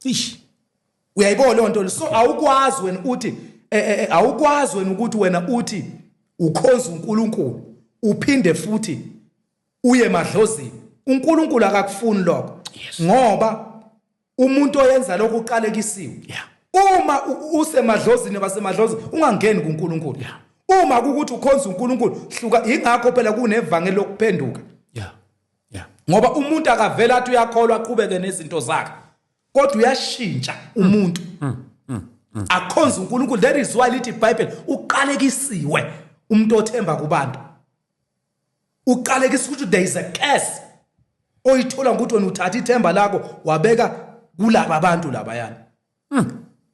Ish. Uyayibona leyo nto? So awukwazi wena uthi awukwazi wena ukuthi wena uthi ukhonza uNkulunkulu uphinde futhi uye emadlozini. UNkulunkulu akakufuni lokho, ngoba umuntu oyenza lokho uqalekisiwe. Uma usemadlozini, basemadlozini, ungangeni kuNkulunkulu. Uma kukuthi ukhonza uNkulunkulu, hluka. Ingakho phela kunevangeli lokuphenduka, yeah yeah ngoba umuntu akavela athi uyakholwa aqhubeke nezinto zakhe, kodwa uyashintsha umuntu akhonza uNkulunkulu. That is why lithi iBhayibheli, uqalekisiwe umuntu othemba kubantu. Uqalekisa ukuthi there is a curse oyithola ngokuthi wena uthatha ithemba lakho wabeka kulaba bantu labayana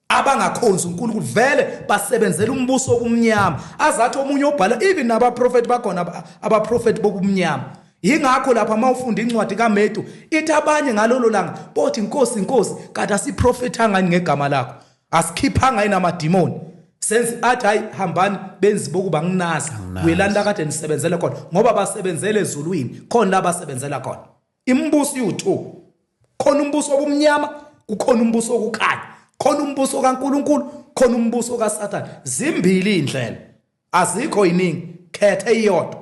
abangakhonzi uNkulunkulu, vele basebenzela umbuso obumnyama. Azathi omunye obhala, even nabaprofeti bakhona, abaprofeti bobumnyama. Yingakho lapha uma ufunda incwadi kaMethu ithi abanye ngalolo langa bothi, "Inkosi, Inkosi, kanti asiprofethanga ngegama lakho, asikhiphanga yini amadimoni?" Senze athi, "Hayi, hambani benzi bokuba, nginazi, buyelani la kade nisebenzele khona," ngoba basebenzele ezulwini khona la basebenzela khona. Imibuso iwu2: khona umbuso obumnyama, kukhona umbuso wokukhanya, khona umbuso kaNkuluNkulu, khona umbuso kaSathane. Zimbili indlela, azikho iningi, khetha iyodwa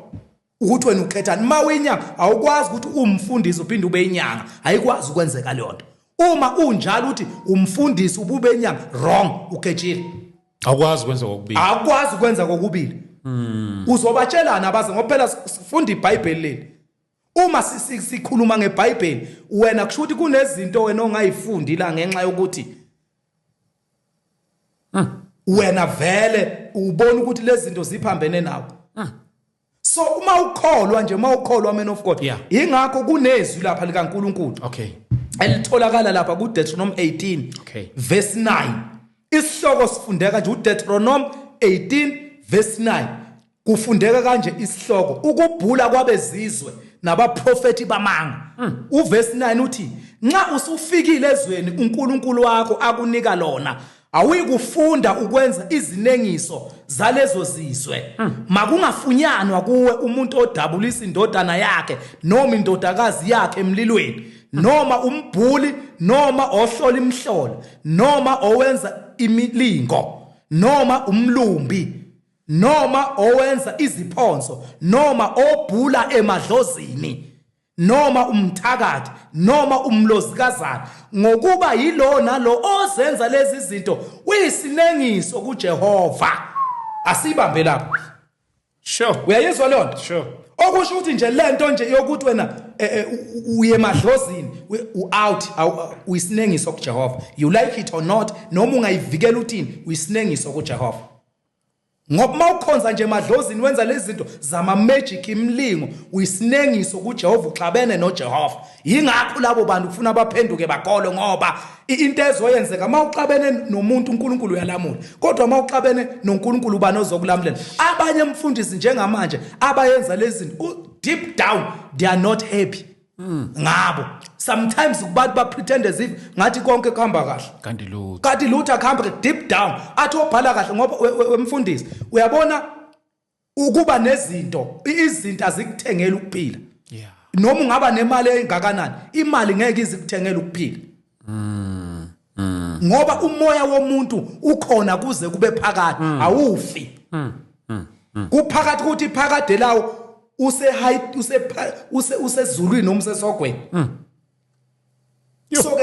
ukuthi wena ukhethani. Uma uyinyanga, awukwazi ukuthi umfundisi uphinde ube inyanga, ayikwazi ukwenzeka leyo nto. Uma unjalo uthi umfundisi ubube inyanga, wrong, ukhethile. Awukwazi ukwenza kokubili. Akwazi ukwenza kokubili. Uzobatshelana abaze, ngoba phela sifunda iBhayibheli leli. Uma sikhuluma ngeBhayibheli, wena kusho ukuthi kunezinto wena ongayifundi la ngenxa yokuthi wena vele ubona ukuthi lezi zinto ziphambene nawe. So uma ukholwa nje, uma ukholwa, man of God, ingakho kunezwi lapha likaNkuluNkulu elitholakala lapha kuDeuteronomy 18 verse 9. Isihloko sifundeka nje, uDeuteronomy 18 verse 9, kufundeka kanje isihloko: ukubhula kwabezizwe nabaprofeti bamanga. Uverse 9 uthi, nxa usufikile ezweni uNkulunkulu wakho akunika lona, awuyikufunda ukwenza izinengiso zalezo zizwe. Makungafunyanwa kuwe umuntu odabulisa indodana yakhe noma indodakazi yakhe emlilweni, noma umbhuli, noma ohlola imhlola, noma owenza imilingo, noma umlumbi, noma owenza iziphonso, noma obhula emadlozini, noma umthakathi, noma umlozikazana, ngokuba yilo nalo ozenza lezi zinto uyisinengiso kuJehova. Asibambe lapho. Uyayizwa leyo nto? Sure. Okusho ukuthi nje lento nje yokuthi wena uye emadlozini, u-out, uyisinengiso kuJehova, you like it or not. Noma ungayivikela uthini, uyisinengiso kuJehova, ngoba uma ukhonza nje emadlozini, wenza lezi zinto zama magic, imlingo, uyisinengiso kuJehova, uxabene noJehova. Yingakho labo bantu kufuna baphenduke bakholwe, ngoba into ezoyenzeka uma uxabene nomuntu, uNkulunkulu uyalamula, kodwa uma uxabene noNkulunkulu, ubani ozokulamulela? Abanye mfundisi njengamanje abayenza lezi zinto, deep down they are not happy ngabo. Sometimes kubantu ba pretend as if ngathi konke kuhamba kahle, Kanti lutho. Kanti lutho akuhambe kahle deep down. Athi obhala kahle, ngoba wemfundisi, uyabona ukuba nezinto, izinto azikuthengela ukuphila. Noma ungaba nemali engakanani, imali ngeke izikuthengele ukuphila, ngoba umoya womuntu ukhona kuze kube phakade, awufi. Kuphakathi ukuthi iphakade lawo use high, use usezulwini noma usesogweni. So ke